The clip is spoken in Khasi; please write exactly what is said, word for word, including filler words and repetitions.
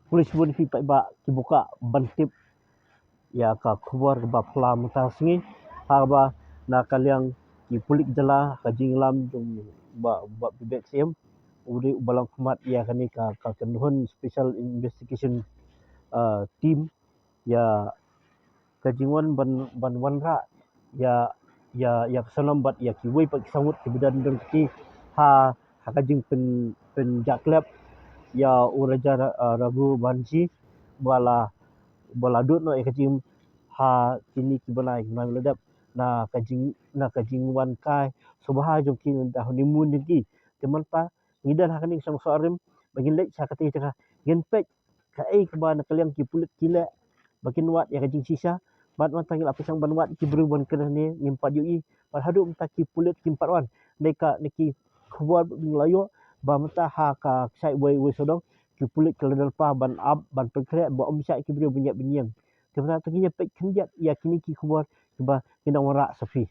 Khublei shibun ïa phi paidbah kiba kwah ban tip ïa ka khubor kaba phylla mynta ka sngi, haba na ka liang ki pulit jylla, ka jingïalam jong Bah, Bah Vivek Syiem, u dei uba long khmat ïa kane ka, ka kynhun Special Investigation, uh, Team, ïa ka jingwan ban, ban wanrah ïa, ïa, ïa ka Sonam bad ïa kiwei pat ki sawdong kiba don, don ki ha, ha ka jingpyn, pynjahklep ïa u Raja Ra-, uh, Raghuvanshi, ba la, ba la dud noh ïa ka jingim ha kine ki bnai, bnai ba la dep, na ka jing, na ka jingwan kai sngewbha jong ki, na ka honeymoon jong ki. Te mynta ngi don ha kane ka shong sohrim ba ngin leit sha kata ka jaka, ngin peit kaei kaba na ka liang ki pulit ki leh ba kin wad ïa ka jingshisha. Bad mynta ngi la pyrshang ban wad ki briew ban kren hangne, ngim pat ïohi. Bad haduh mynta ki pulit kim pat wan. Dei ka, na ki khubor ba ngi la ïoh ba mynta ha ka kshaid wei, wei sawdong, ki pulit ki la don lypa ban ap, ban pynkhreh ba ym shah ki briew ban ïap ban ïeng. Te mynta to ngin ïa peit khyndiat ïa kine ki khubor kiba ngin nang wanrah sha phi.